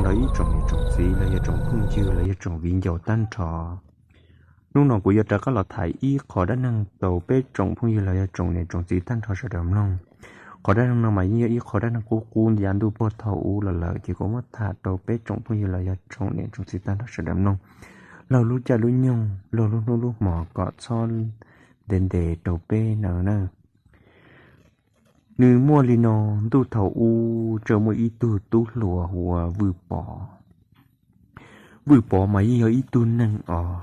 Tau ib tsoom niam tsoom txiv los yog tsoom phooj ywg los yog tsoom viv ncaus tag nrho. Hnub no kuv yuav rov qab los tham ib qho dab neeg rau peb tsoom phooj ywg los yog tsoom niam tsoom txiv tag nrho sawv daws mloog. Qhov dab neeg no mas yeej yog ib qho dab neeg qub qub yav ntuj puag thaum ub los lawm, ces kuv muab tham rau peb tsoom phooj ywg los yog tsoom niam tsoom txiv tag nrho sawv daws mloog. Laug lub caij lub nyoog, laug lub hnub lub hmo kom txhob ntev ntev rau peb no na. Nws muaj li no, ntuj thaum ub txawm muaj ib tug tub hluas hu ua Vwj Pov. Vwj Pov mas yeej yog ib tug neeg os,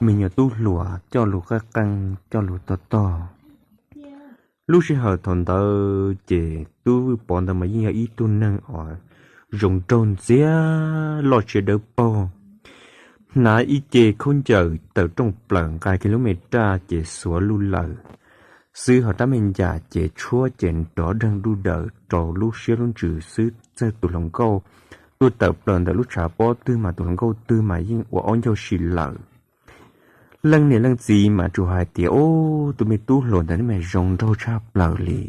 me nyuam tub hluas coj lus qeeb qeeb coj lus tog tog. Lub sij hawm thaum ntawd ces tub Vwj Pov ntawd mas yeej yog ib tug neeg os, zoo nraug ntxiag, loj siab dawb paug, hnav ib ce khaub ncaws tawm rooj plaws nqa kiag lub me raj ces xuav luj lawm xwb, ho rab me ncas ces tshuab ces nrov deeg duj daws rau lub siab lub ntsws xwb, txawm tus hluas nkauj tuaj tawm plaws ntawm lub tshav pob twg mas tus hluas nkauj twg mas yeej ua aub ncauj si lawm. Leej niam leej txiv mas tsuas hais tias, Ub, tus me tub hluas ntawd mas zoo nraug tshaj plaws li.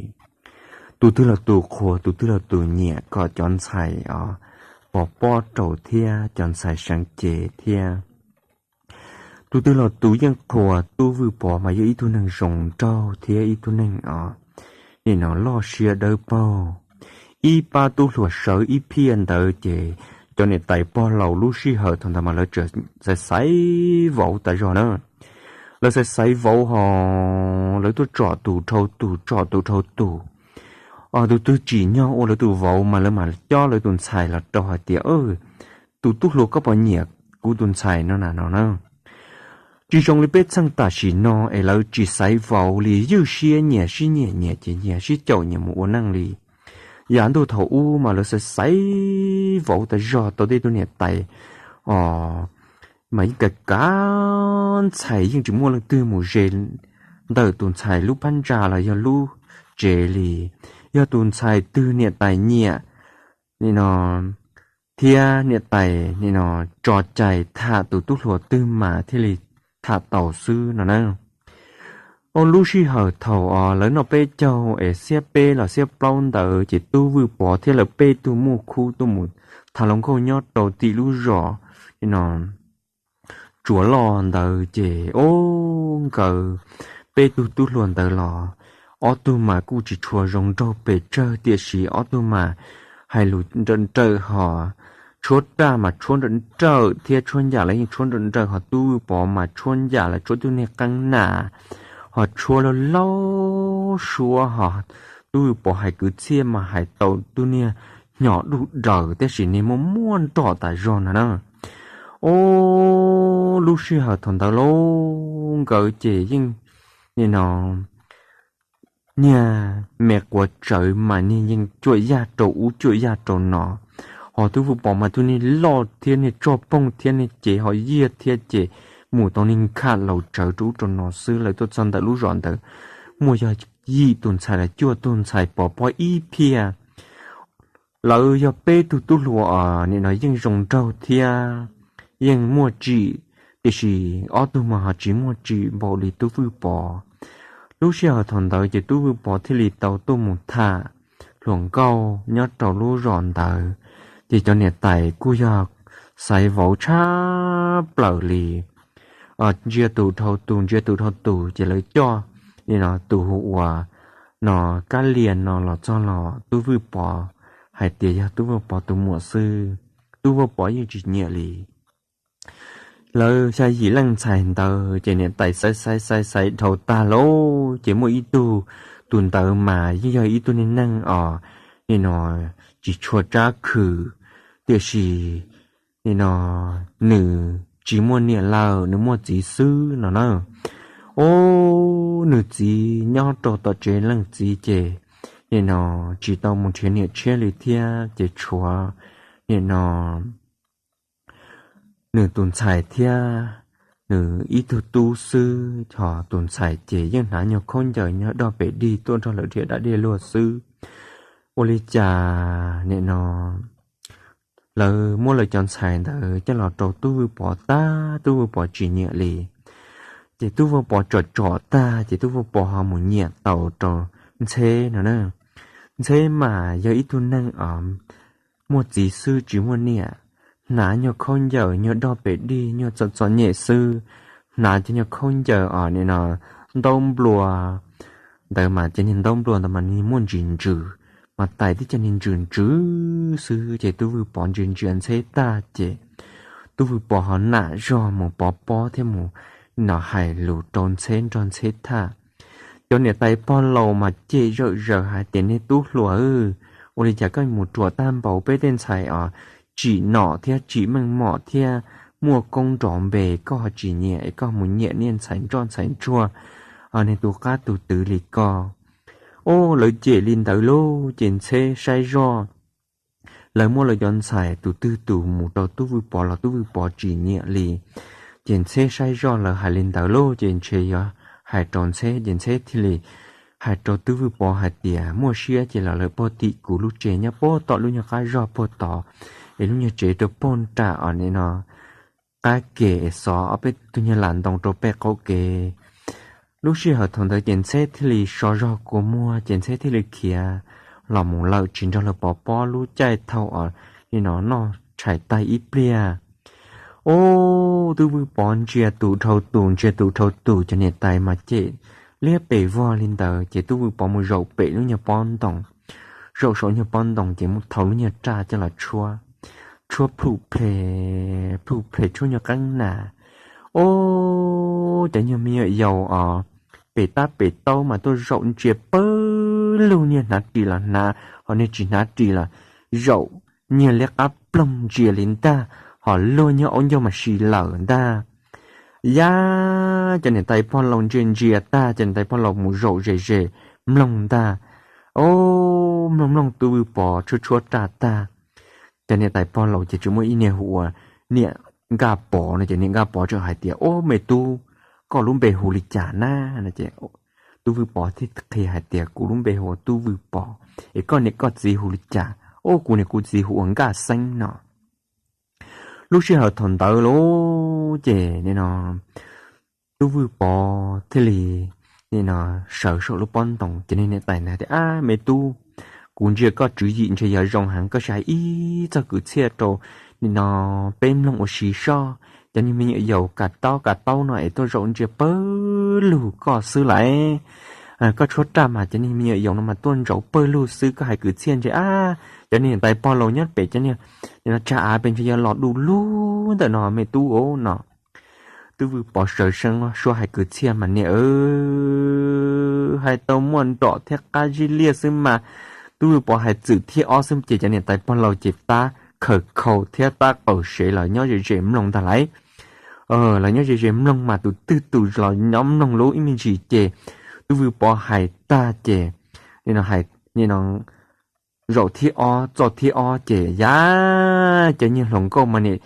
Tus twg los tus qhuas, tus twg los tus nyiam, kom cov ntxhais os pov pob rau thiab cov ntxhais seev cev thiab. Tus twg los tus yeej qhuas. Tub Vwj Pov mas yog ib tug neeg zoo nraug thiab ib tug neeg os, nim no loj siab dawb paug. Ib pab tub hluas sawv ib phiaj ntawd ces cov niam tais pog laus lub sij hawm thaum ntawd mas lawv tseem xaiv xaiv vauv tas zog na. Lawv xaiv xaiv vauv ho lawv tuaj tsom tus dhau tus, tsom tus dhau tus. Tus twg tsim nyog ua lawv tus vauv mas lawv mam cob lawv tus ntxhais los rau hais tias, Tus tub hluas, koj puas nyiam kuv tus ntxhais no na no na? Tsis zoo li peb txheej tam sim no es lawv tsis xaiv vauv li, ywj siab nyias sib nyiam, nyias ces nyias sib caum nyias mus ua neej li. Yav ntuj thaum ub mas lawv xaiv xaiv vauv tas zog tau tej tug niam tais os, mas yeej kav kav ntxhais, yeej tsis muaj leej twg mus ze ntawm tus ntxhais lub phab ntsa los yog lub tsev li. Yog tus ntxhais twg niam tais nyiam nim no thiab niam tais nim no tso cai tham tus tub hluas twg mas thiaj li tham tau xwb no na. Ua lub sij hawm thaum os lawv noj peb caug es xiab peb los xiab plaub ntawd ces tub Vwj Pov thiab lawv peb tug muaj khub tuaj mus thav hluas nkauj nyob rau tim lub zos nim no Tsuas Loj ntawd ces, o, nkawd peb tug tub hluas ntawd los ob tug mas kuj tsis tshua zoo nraug pes tsawg, tiam sis ob tug mas hais lus nrawm nrawm ho tshuab raj mas tshuab nrawm nrawm thiab tshuab ncas los yeej tshuab nrawm nrawm, ho tub Vwj Pov mas tshuab ncas los tshuab tub niag qeeb nas, ho tshuab laub laub suab, ho tub Vwj Pov hais kwv txhiaj mas hais tau tub niag hnyo duj daws, tiam sis niag muaj muaj nroj tas zog no na. O, lub sij hawm thaum ntawd lauj, nkawd ces yeej nim no niag me quav tsawv mas niag yeej cuam yaj rau ub cuam yaj rau no, ho tub Vwj Pov mas tub niag loj thiab niag tsoj poog thiab niag cev ho yiag thiab ces mus tau niag kham laus tsawv rau ub rau no xwb. Lawv tuaj txog ntawm lub zos ntawd muaj yog yim tus ntxhais los cuaj tus ntxhais pov pob ib phiaj. Lawv yog peb tug tub hluas nim no yeej zoo nraug thiab yeej muaj tsim, tiam sis ob tug mas ho tsis muaj tsim npaum li tub Vwj Pov. Lub sij hawm thaum ntawd ces tub Vwj Pov thiaj li tau tuaj mus tham hluas nkauj nyob rau lub zos ntawd, ces cov niam tais kuj yog xaiv vauv tshaj plaws li. Ntsia tus dhau tus, ntsia tus dhau tus ces lawv coj nim no tus hu ua no Kab Lias no los txog los tub Vwj Pov hais tias yog tub Vwj Pov tus muam xwb, tub Vwj Pov yeej tsis nyiam li. Lawv xya yim leej ntxhais ntawd ces niam tais xaiv xaiv xaiv xaiv dhau tag lauj, ces muaj ib tug, tus ntawd mas yeej yog ib tug niag neeg os nim no tsis tshua tsab khw, tiam sis nim no nws tsis muaj niam lawm, nws muaj txiv xwb no na. O, nws txiv nyob rau tom tsev, leej txiv ces nim no tsis tau mus nrhiav niam tshiab li thiab, ces tshuav nim no nws tus ntxhais thiab nws ib tug tub xwb, ho tus ntxhais ces yeej hnav nyuag khaub ncaws nyob dog pem dig tuaj nrog lawv dhia dab dhia luag xwb. Ua li cas nim no lawv muab lawv cov ntxhais ntawd coj los rau tub Vwj Pov tag, tub Vwj Pov tsis nyiam li. Ces tub Vwj Pov tsom tsom tag ces tub Vwj Pov ho mus nyiam tau rau Ntxheb no na. Ntxheb mas yog ib tug neeg os muaj txiv xwb tsis muaj niam, hnav nyuag khaub ncaws nyuag dog pes dig nyuag txom txom nyem xwb, hnav cov nyuag khaub ncaws os nim no ntaub nplua ntawd mas cov niag ntaub nplua ntawd mas nws muaj ntsis ntsws, mas tais tib co niag ntsws ntsws xwb ces Tub Vwj Pov ntsia ntsia Ntxheb tag ces Tub Vwj Pov ho nam zog mus pov pob thiab mus nim no hais lus rau Ntxheb nrog Ntxheb tham. Cov niam tais pog laus mas cem zawm zaws hais tias nej tub hluas, ua li cas koj mus ruam tag npaum peb tej ntxhais os, tsim nom thiab tsim meej mom thiab muaj koob nrov npe, koj ho tsis nyiam es koj mus nyiam niag ntxhais nroj ntxhais ntsuag, niag tus qab tus twv li koj. Ub, lawv cem li ntawd lauj ces Ntxheb saib zoj lawv muab lawv cov ntxhais tus twg tus mus rau Tub Vwj Pov los Tub Vwj Pov tsis nyiam li. Ces Ntxheb saib zoj lawv hais li ntawd lauj ces ntshe yog hais rau Ntxheb ces Ntxheb thiaj li hais rau Tub Vwj Pov hais tias muaj siab ces los lawv puag tim kuv lub tsev nyob puag tom lub nyuag qab zog puag tod, es lub nyuag tsev rau puag nram os nim no qab ke es xov ob peb tug nyuag lam ntoo rau pem qaum kev. Lub sij hawm thaum ntawd ces Ntxheb thiaj li so zog kua muag ces Ntxheb thiaj li khiav los mus lawm tsis nrog lawv pov pob lub caij thaum os nim no noj tshais tag ib pliag. Ub, Tub Vwj Pov ntsia tus dhau tus ntsia tus dhau tus cov niam tais mas cem liab pes vog li ntawd ces Tub Vwj Pov mus zaum pem lub nyuag pob ntoo, zaum saum nyuag pob ntoo ces mus thau lub nyuag raj coj los tshuab, tshuab plhum ple, plhum ple tshuab nyuag qeeb nas. Ub, cov nyuag me nyuam yaus os pem tab pem taub mas tuaj zaum ntsia pawg lug, niag hnav ris los hnav, ho niag tsis hnav ris los zaum, niag liab qab ploog ntsia li ntag, ho luag nyuag aub ncaug mas si lawm ntag. Yab, cov niam tais pog laus ntsia ntsia tag cov niam tais pog laus mus zaum ze ze mloog ntag. Ub, mloog mloog Tub Vwj Pov tshuab tshuab raj tag, cov niam tais pog laus ces tseem muaj ib niag hu ua niam Nkaj Pov no ces niam Nkaj Pov tseem hais tias ub me tub, koj lub npe hu li cas na? Tub Vwj Pov thiaj qhia hais tias kuv lub npe hu ua Tub Vwj Pov, es koj niam koj txiv hu li cas? Ub, kuv niam kuv txiv hu ua Nkaj Xeeb no. Lub sij hawm thaum ntawd lauj ces nim no Tub Vwj Pov thiaj li nim no sawv saum lub pob ntoo ces niag niam tais ntawd tias ab me tub, kuv ntsia koj tswv yim ntshe yog zoo heev, koj sim hais ib txoj kwv txhiaj rau nim no peb mloog ua si soj. Cov niag me nyuam yaus kav taub kav taub no es tuaj zaum ntsia pawg lug koj xwb lawm. Koj tshuab raj mas cov niag me nyuam yaus no mas tuaj ntsauv pawg lug xwb, koj hais kwv txhiaj ntshe ab cov niag niam tais pog laus nyob pem cov niag nim no tsag av pem ntshe yog los du lug ntawm no me tub os no. Tub Vwj Pov sawv seeb suab hais kwv txhiaj mas niam, hais tau muaj nrom thiab qab zib liaj xwb mas. Tub Vwj Pov hais txwm thib ob xwb ces cov niam tais pog laus ces tab khawm khau thiab tab qaum sev los nyob ze ze mloog ntag lauj. Los nyob ze ze mloog mas tus twg tus los nyob mloog lub ib me ntsis ces Tub Vwj Pov hais tag ces nim no hais nim no zaum thib ob txoj thib ob ces yab, cov niag hluas nkauj mas nim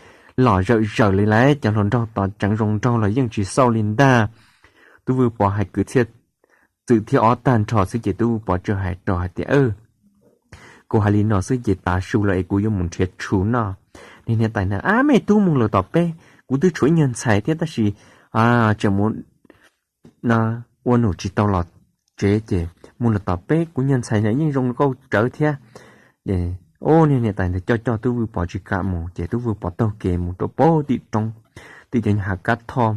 los zawm zawm li lauj, cov hluas nraug tod tseev zoo nraug los yeej tsis xauj li ntag. Tub Vwj Pov hais kwv txhiaj txwm thib ob tag nrho xwb ces Tub Vwj Pov tseem hais rau hais tias kuv hais li no xwb ces tav su los es kuv yuav mus nrhiav tshuv noj. Niag niam tais na, ab me tub mus lawm tom peb, kuv twb tshuav ib nyuag ntxhais thiab tab sis tseem mus ua num tsis tau los tsev ces mus lawm tom peb, kuv nyuag ntxhais na yeej zoo nkauj tsawv thiab. Ub, niag niam tais ntawd coj coj Tub Vwj Pov tsis kam mus ces Tub Vwj Pov taug kev mus rau pem tim roob, tim cov nyuag hav kab thoj,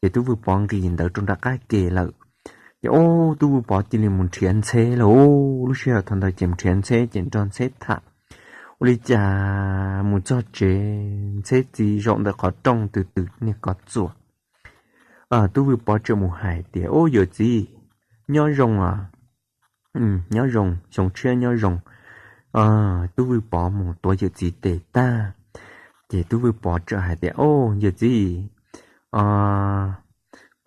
ces Tub Vwj Pov nqis ntawd rau nram qab ke lawm. Ces ub, Tub Vwj Pov cia li mus nrhiav Ntxheb lauj. Lub sij hawm thaum ntawd ces mus nrhiav Ntxheb ces nrog Ntxheb tham ua li cas mus txog tsev Ntxheb txiv zaum ntawm qhov rooj twb twb niag kov txuas. Tub Vwj Pov tseem mus hais tias ub yawm txiv, nyob zoo os, nyob zoo, xyoo tshiab nyob zoo. Tub Vwj Pov mus tuav yawm txiv tes tag ces Tub Vwj Pov tseem hais tias ub yawm txiv,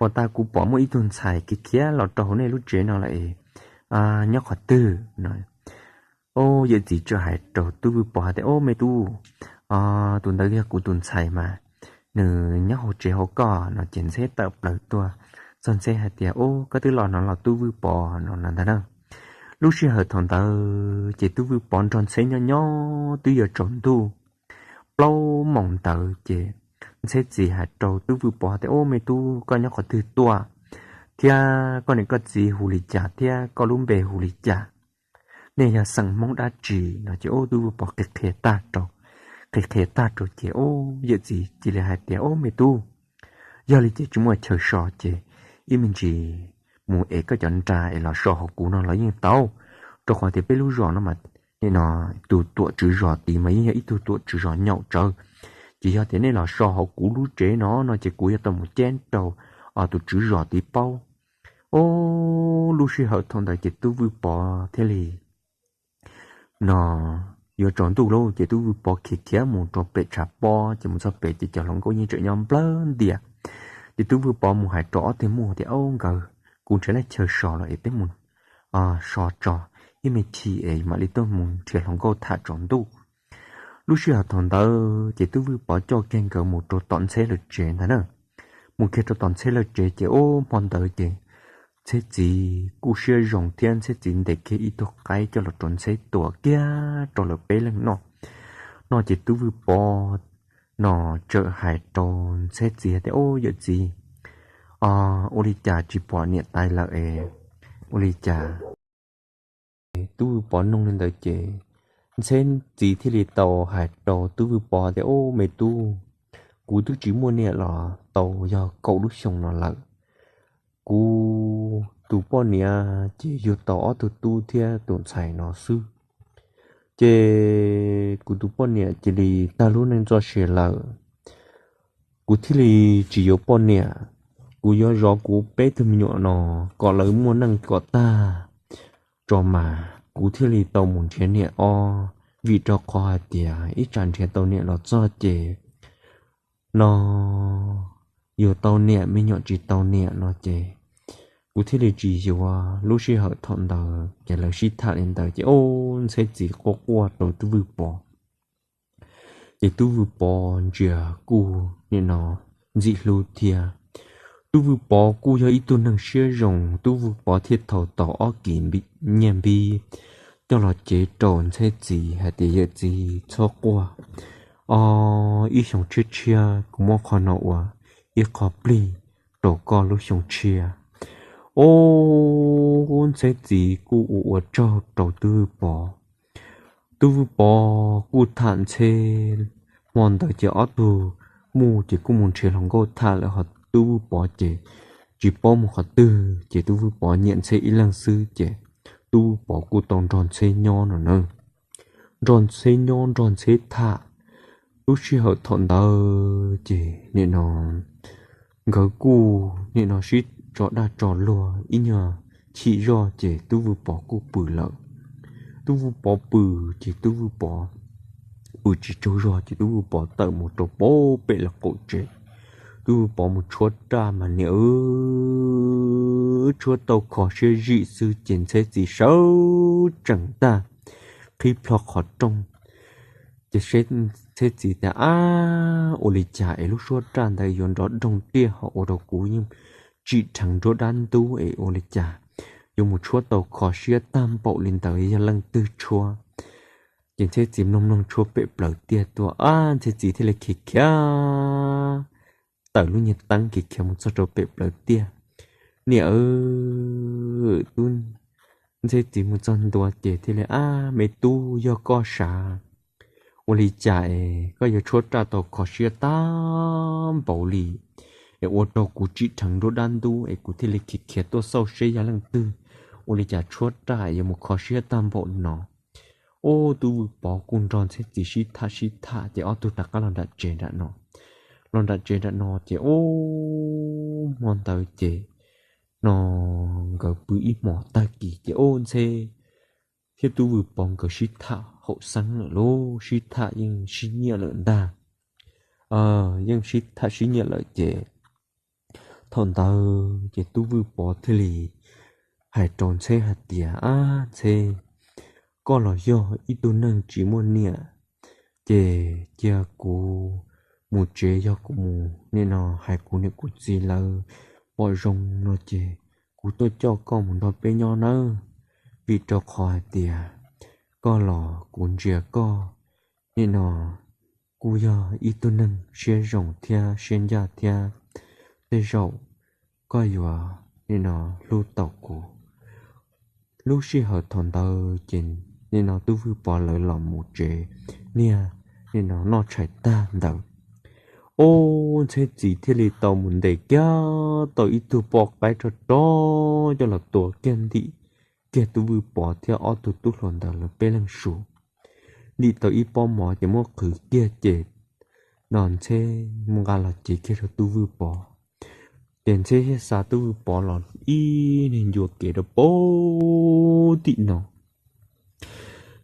puag ta kuv pom muaj ib tug ntxhais khiav khiav los rau hauv nej lub tsev no lawm es nyob qhov twg no? Ub, yawm txiv tseem hais rau Tub Vwj Pov hais tias ub me tub, tus ntawd yog kuv tus ntxhais mas nws nyob hauv tsev hauv koj no ces Ntxheb tawm plaws tuaj txog Ntxheb hais tias ub koj twb los no los Tub Vwj Pov no no ntag na. Lub sij hawm thaum ntawd ces Tub Vwj Pov nrog Ntxheb nyob nyob twb yuav tsaus ntuj plaub moos ntawd ces Ntxheb txiv hais rau Tub Vwj Pov tias ub me tub, koj nyob qhov twg tuaj thiab koj niam koj txiv hu li cas thiab koj lub npe hu li cas? nej yog xeem Hmoob dab tsi no ces ub, Tub Vwj Pov qhia qhia tag rau, qhia qhia tag rau ces ub, yawm txiv cia li hais tias, Ub, me tub, yog li ces tsis muaj chaw so ces ib me ntsis mus es koj cov nra es los so hauv kuv no los yeej tau, rau qhov tias peb lub zos no mas, nim no tus tuam tswv zos tid mas yeej yog ib tug tuam tswv zos nyaum tsawv. Ces yog tias nej los so hauv kuv lub tsev no no ces kuv yuav tau mus ceeb rau tus tswv zos tid paub. Ub, lub sij hawm thaum ntawd ces Tub Vwj Pov thiaj li no yuav tsaus ntuj lauj, ces Tub Vwj Pov khiav khiav mus rau pem tshav pob, ces mus txog pem ces cov hluas nkauj yeej tseem nyob nplawg ntias. Ces Tub Vwj Pov mus hais rau ob tug muam tias, Ub, nkawd, kuv nrhiav laj chaw so los es peb mus so tso ib me chim es mam li tuaj mus nrhiav hluas nkauj tham tsaus ntuj. Lub sij hawm thaum ntawd ces Tub Vwj Pov coj kiag nkawd mus rau tom Ntxheb lawv tsev ntag na. Mus kiag rau tom Ntxheb lawv tsev ces ub, hmo ntawd ces Ntxheb txiv kuj siab zoo thiab Ntxheb txiv ntes kiag ib tug qaib coj los rau Ntxheb tua kiag rau lawv peb leeg noj. Noj ces Tub Vwj Pov no txawm hais rau Ntxheb txiv tias, Ub, yawm txiv, ua li cas tsis pom niam tais lawm es ua li cas? Tub Vwj Pov nug li ntawd ces Ntxheb txiv thiaj li tau hais rau Tub Vwj Pov tias, Ub, me tub, kuv twb tsis muaj niam los tau yog kaum lub xyoo no lawm. Kuv tus poj niam ces yug tau ob tug tub thiab tus ntxhais no xwb, ces kuv tus poj niam cia li tag lub neej txoj sia lawm. Kuv thiaj li tsis yuav poj niam, kuv yuav zov kuv peb tug me nyuam no kom lawv muaj neej kom tag tso mas kuv thiaj li tau mus nrhiav niam os, vim rau qhov hais tias ib tsam nrhiav tau niam los txog ces no yug tau niam me nyuam tsis tau niam no ces kuv thiaj li tsis yuav. Lub sij hawm thaum ntawd ces lawv sib tham li ntawd ces ub, Ntxheb txiv quaj quaj rau Tub Vwj Pov. Ces Tub Vwj Pov ntsia kuj nim no ntxim hlub thiab. Tub Vwj Pov kuj yog ib tug neeg siab zoo, Tub Vwj Pov thiaj thau tau ob kis nyiaj npib coj los cev rau Ntxheb txiv hais tias, Yawm txiv txhob quaj os, ib xyoo tshiab tshiab kuv muab qhov no ua ib qho plig rau koj lub xyoo tshiab. Ub, Ntxheb txiv kuj ua ua tsaug rau Tub Vwj Pov. Tub Vwj Pov kuj tham Ntxheb, hmo ntawd ces ob tug muam ces kuj mus nrhiav hluas nkauj tham lawm ho Tub Vwj Pov ces tsis paub mus qhov twg ces Tub Vwj Pov nyiam Ntxheb ib leeg xwb ces Tub Vwj Pov kuj tau nrog Ntxheb nyob no na. Nrog Ntxheb nyob nrog Ntxheb tham, lub sij hawm thaum ntawd ces nim no nkawd kuj nim no sib tso dag tso luag ib nyuag chim zoj ces Tub Vwj Pov kuj pw lawm. Tub Vwj Pov pw ces Tub Vwj Pov pw tsis tsaug zog ces Tub Vwj Pov tawm mus rau pem lawv qaum tsev. Tub Vwj Pov mus tshuab raj mas niam wb tshuab tau kho siab zim xwb ces Ntxheb txiv sawv tsees tag, qhib plho qhov rooj. Ces Ntxheb txiv tias, Ab, ua li cas es lub suab raj ntawd yuav nrov doog tiaj ho ua rau kuv yeej tsim dheev nruab dab ntub es ua li cas yuav mus tshuab tau kho siab tag npaum li ntawd, yog leej twg tshuab? Ces Ntxheb txiv mloog mloog tshuab pem plawv tiaj tuaj, ab, Ntxheb txiv thiaj li khiav khiav tawm lub niag teeb khiav khiav mus txog rau pem plawv tiaj. Niam, tub, Ntxheb txiv mus txog ntua ces thiaj li, Ab, me tub, yog koj sav, ua li cas es koj yuav tshuab raj tau kho siab tag npaum li es ua rau kuv tsim dheev nruab dab ntub es kuv thiaj li khiav khiav tuaj xauj seb yog leej twg, ua li cas tshuab raj yuav mus kho siab tag npaum no? Ub, Tub Vwj Pov kuj nrog Ntxheb txiv sib tham sib tham ces ob tug rov qab los nram tsev nram no. Los nram tsev nram no ces ub, hmo ntawd ces no nkawd pw ib hmos tag kis ces ub, Ntxheb thiab Tub Vwj Pov nkawd sib tham haum xeeb lawm lauj, sib tham yeej sib nyiam lawm ntag. Yeej sib tham sib nyiam lawm ces thaum ntawd ces Tub Vwj Pov thiaj li hais rau Ntxheb hais tias, Ab, Ntxheb, koj los yog ib tug neeg tsis muaj niam, ces cia kuv mus tsev, yog kuv mus nim no hais kuv niam kuv txiv lawv pom zoo no ces kuv tuaj coj koj mus nrog peb nyob nawb, vim rau qhov hais tias koj los kuv ntsia koj nim no kuj yog ib tug neeg siab zoo thiab siab ncaj thiab, tej zaum koj yuav nim no hlub tau kuv. Lub sij hawm thaum ntawd ces nim no Tub Vwj Pov lawv los mus tsev niag nim no noj tshais tag ntawd, ub, Ntxheb txiv thiaj li tau mus ntes kiag tau ib tug poj qaib rog rog coj los tua kiag ntim kiag Tub Vwj Pov thiab ob tug tub hluas ntawd lawv peb leeg su. Ntim tau ib pob mov ces muab qhwv kiag ces no Ntxheb mus nqa los cev kiag rau Tub Vwj Pov. Ces Ntxheb thiaj xa Tub Vwj Pov los ib niag ncua kev rau pem tim no.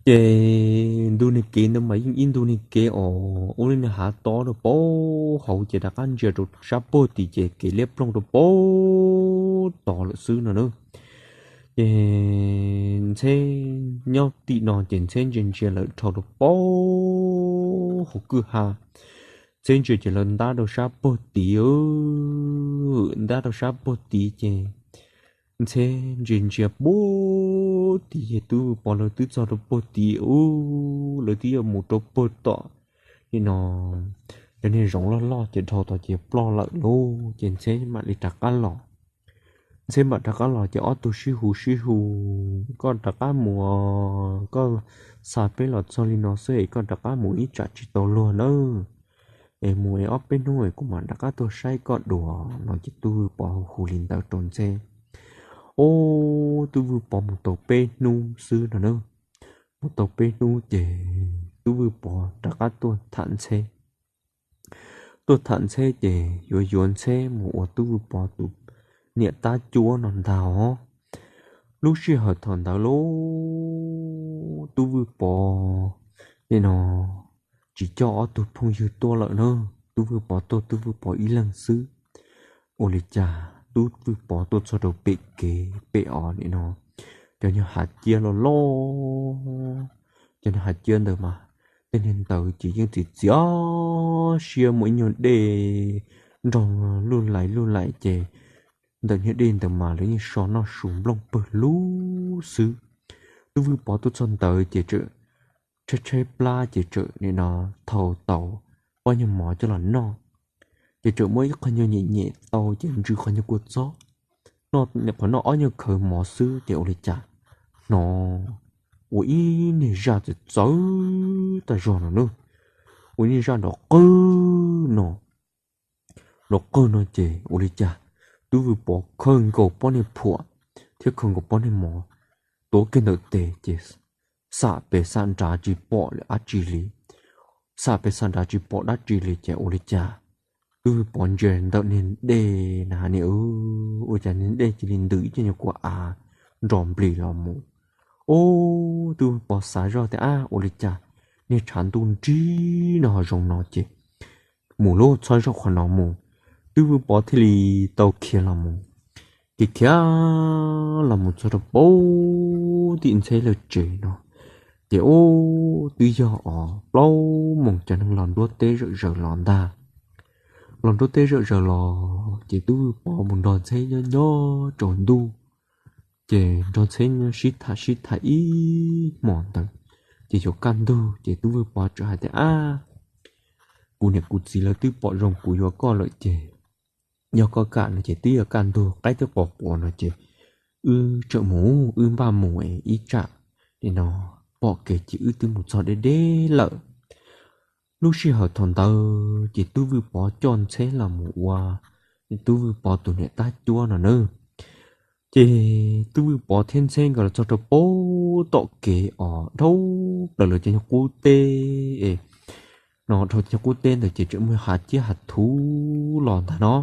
Ces ntu niag kev ntawd mas yeej ib ntu niag kev os, ua li niag hav tob rau pem hauv ces rov qab ntsia rau sab pem tid ces kev liab ploog rau pem tod lawm xwb no na. Ces Ntxheb nyob tim no ces Ntxheb ntsia ntsia lawm dhau rau pem hauv kwj ha. Ntxheb ntsia ces lawv ntab rau sab pem tid, ntab rau sab pem tid ces Ntxheb ntsia ntsia pem tid ces Tub Vwj Pov lawv twb txog rau pem tid ub, lawv twb yuav mus rau pem tom nim no cov niag zoov loj loj ces dhau tod ces ploj lawm lauj. Ces Ntxheb mam li rov qab los. Ntxheb mam rov qab los ces ob tug sib hu sib hu, koj rov qab mus, koj xa peb los txog li no xwb es koj rov qab mus ib tsam tsis tau luag nawb, es mus es ob peb hnub es kuv mam rov qab tuaj saib koj dua no. Ces Tub Vwj Pov hu hu li ntawd rau Ntxheb. Ub, Tub Vwj Pov mus tau peb hnub xwb no na. Mus tau peb hnub ces Tub Vwj Pov rov qab tuaj tham Ntxheb. Tuaj tham Ntxheb ces yuav yuav Ntxheb mus ua Tub Vwj Pov tus niam tab cuab no ntag os. Lub sij hawm thaum ntawd lauj, Tub Vwj Pov nim no tsis coj ob tug phooj ywg tuaj lawm na, Tub Vwj Pov tuaj Tub Vwj Pov ib leeg xwb. Ua li cas Tub Vwj Pov tuaj txog rau pem kev pem os nim no cov niag hav ciab loj loj, cov niag hav ciab ntawd mas tej niag ntawd ces yeej txiv txiav siab, muaj ib nyuag dej nrog luj lais luj lais ces ntawm niag dej ntawd mas lawv yeej so noj su nplooj pawg lug xwb. Tub Vwj Pov tuaj txog ntawd ces tsawm tshaib tshaib plab ces tsawm nim no thau tau pob nyuag mov coj los noj, ces tsawm muab ib qho nyuag nyem nyem tau ces ntsws qhov nyuag kua txob, noj qhov noj ob nyuag khawv mov xwb ces ua li cas hnov ua ib niag zaj txawv txawv tag zog no na, ua ib niag zaj nrov qawg no. Nrov qawg no ces ua li cas Tub Vwj Pov khaws nkaus pob niag phuam thiab khaws nkaus pob niag mov tuav kiag ntawm tes ces xam pem xam nrad tsis pom dab tsi li. Xam pem xam nrad tsis pom dab tsi li ces ua li cas Tub Vwj Pov ntsia ntawm niag dej na ne, ua cas niag dej cia li ntws ib co nyuag kua av nrov nplig los mus. Ub, Tub Vwj Pov xav zoj tias ab, ua li cas niag tshav ntuj nrig no ho zoo no ces mus lauj, txhob zaum qhov no mus. Tub Vwj Pov thiaj li tau khiav los mus. Khiav khiav los mus txog rau pem tim Ntxheb lawv tsev no ces ub, twb yog os plaub moos cov neeg los nruab teb zawm zaws los ntag. Los nruab teb zawm zaws los ces Tub Vwj Pov mus nrog Ntxheb nyob nyob tsaus ntuj, ces nrog Ntxheb nyob sib tham sib tham ib hmos ntawd ces yuav kaj ntug ces Tub Vwj Pov txawm hais tias ab, kuv niam kuv txiv lawv twb pom zoo kuv yuav koj lawm ces yog koj kam no ces twb yuav kaj ntug, qaib twb quas quas no ces wb txawm mus, wb npaj mus es ib tsam nim no pom kev ces wb twb mus txog deb deb lawm. Lub sij hawm thaum ntawd ces Tub Vwj Pov coj Ntxheb los mus ua Tub Vwj Pov tus niam tab cuab no na. Ces Tub Vwj Pov thiab Ntxheb nkawd los txog rau pem tom kev os, dhau plaws lawv cov nyuag qub teb no, dhau cov nyuag qub teb ntawd ces tseem muaj hav ciab hav thuv los ntag no.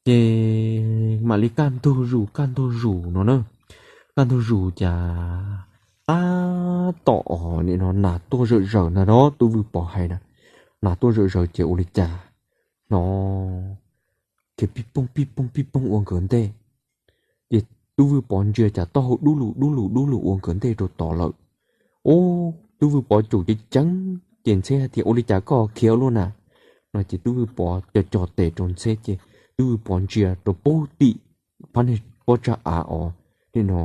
Ces mam li kaj ntug zus kaj ntug zus no na. Kaj ntug zus cas tab tom os nim no nas tuaj zawm zaws ntag no, Tub Vwj Pov hais na, nas tuaj zawm zaws ces ua li cas hnov khiav pij pooj pij pooj pij pooj ua nkawd ntej. Ces Tub Vwj Pov ntsia cas taub hau dub lug dub lug dub lug ua nkawd ntej rau tod lawm. Ub, Tub Vwj Pov caum ceev ceev ces Ntxheb hais tias ua li cas koj khiav luaj na no ces Tub Vwj Pov co co tes rau Ntxheb ces Tub Vwj Pov ntsia rau pem tim phab niag pob tsag av os, nim no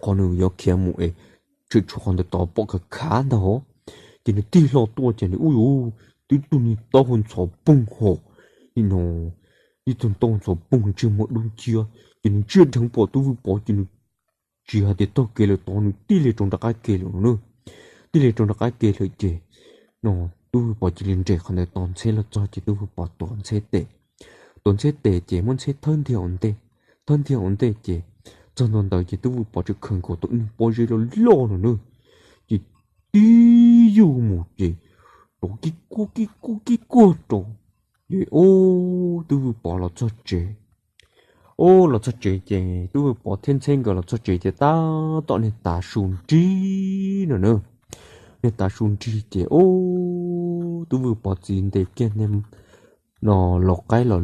qhov nws yuav khiav mus es tshwm tshuav qhov ntawd tod pom khav khav ntag os. Ces nws tig hlo tuaj ces nws ub yuv, tib tug niag taub hau ntxhov poog hos, nim no ib tug taub hau ntxhov poog ntsej muag dub nciab ces nws ntsia dheev pom Tub Vwj Pov ces nws tsis hais tias taug kev lawm, tos nws tib li rau nram qab kev lawm no na. Tib li rau nram qab kev lawm ces no Tub Vwj Pov cia li nres qhov ntawd tos ntxheb los txog ces Tub Vwj Pov tuav ntxheb tes. Tuav ntxheb tes ces muab ntxheb thawb ntiag ua ntej. Thawb ntiag ua ntej ces txog ntua ntawd ces Tub Vwj Pov txawm khaws nkaus tau ib pob zeb loj loj no na, ces tib yug mus ces rov kib kuag kib kuag kib kuag rau. Ces ub, Tub Vwj Pov los txog tsev. Ub, los txog tsev ces Tub Vwj Pov thiab ntxheb nkawd los txog tsev ces tab tom niag tav su nrig no na. Niag tav su nrig ces ub, Tub Vwj Pov txiv ntes kiag niag no lau qaib los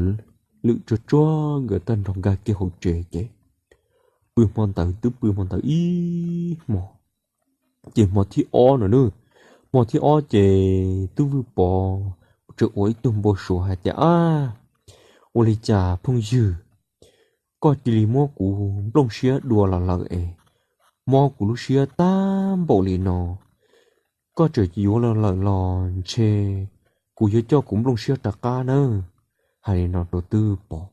lwm tsuag tsuag nkawd tag nrho nkag kiag hauv tsev ces pw hmo ntawd, twb pw hmo ntawd ib hmo. Ces hmo thib ob no na, hmo thib ob ces Tub Vwj Pov tseem ua ib tug npau suav hais tias, ab, ua li cas phooj ywg, koj cia li muab kuv nplooj siab dua los lawm es mob kuv lub siab tag npaum li no, koj tseem yuav los lawm los ntshe kuv yuav coj kuv nplooj siab rov qab nawb. Hais li no rau Tub Vwj Pov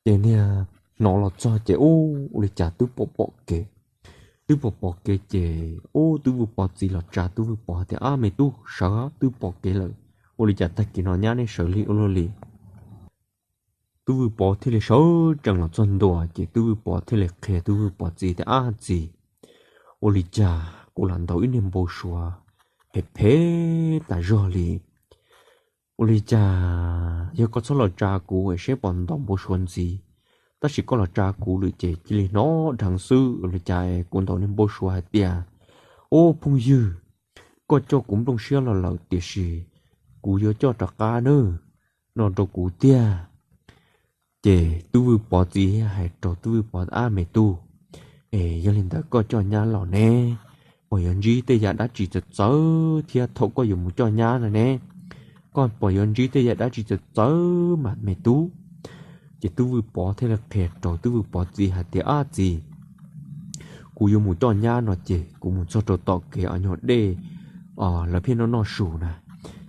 ces niag hnov los txog ces ub, ua li cas twb pom pom kev. Twb pom pom kev ces ub, Tub Vwj Pov txiv los tsa Tub Vwj Pov hais tias, ab, me tub, sawv, twb pom kev lawm, ua li cas tag kis no nyab neb sawv lig ua luaj li? Tub Vwj Pov thiaj li sawv tsees los txog ntua ces Tub Vwj Pov thiaj li qhia Tub Vwj Pov txiv tias, ab txiv, ua li cas kuv lam ntaus ib niag npau suav phem phem tas zog li. Ua li cas yog koj txhob los tsa kuv es seb puas ntaus npau suav ntxiv, tab sis koj los tsa kuv lawm ces cia li hnov dheev xwb. Ua li cas kuv ntaus niag npau suav hais tias, ub phooj ywg, koj coj kuv nplooj siab los lawm tiam sis kuv yuav coj rov qab nawb, no rau kuv tiag. Ces Tub Vwj Pov txiv hais rau Tub Vwj Pov, ab me tub, es yog li ntawd koj coj nyab los ne, puas yuav ntsib tej yam dab tsi txawv txawv thiab thaum koj yuav mus coj nyab no ne? Koj puas yuav ntsib tej yam dab tsi txawv txawv mas me tub? Ces Tub Vwj Pov thiaj li qhia rau Tub Vwj Pov txiv hais tias, ab txiv, kuv yuav mus coj nyab no ces kuv mus txog rau tom kev os nyuag dej, lawv pheej noj noj su na.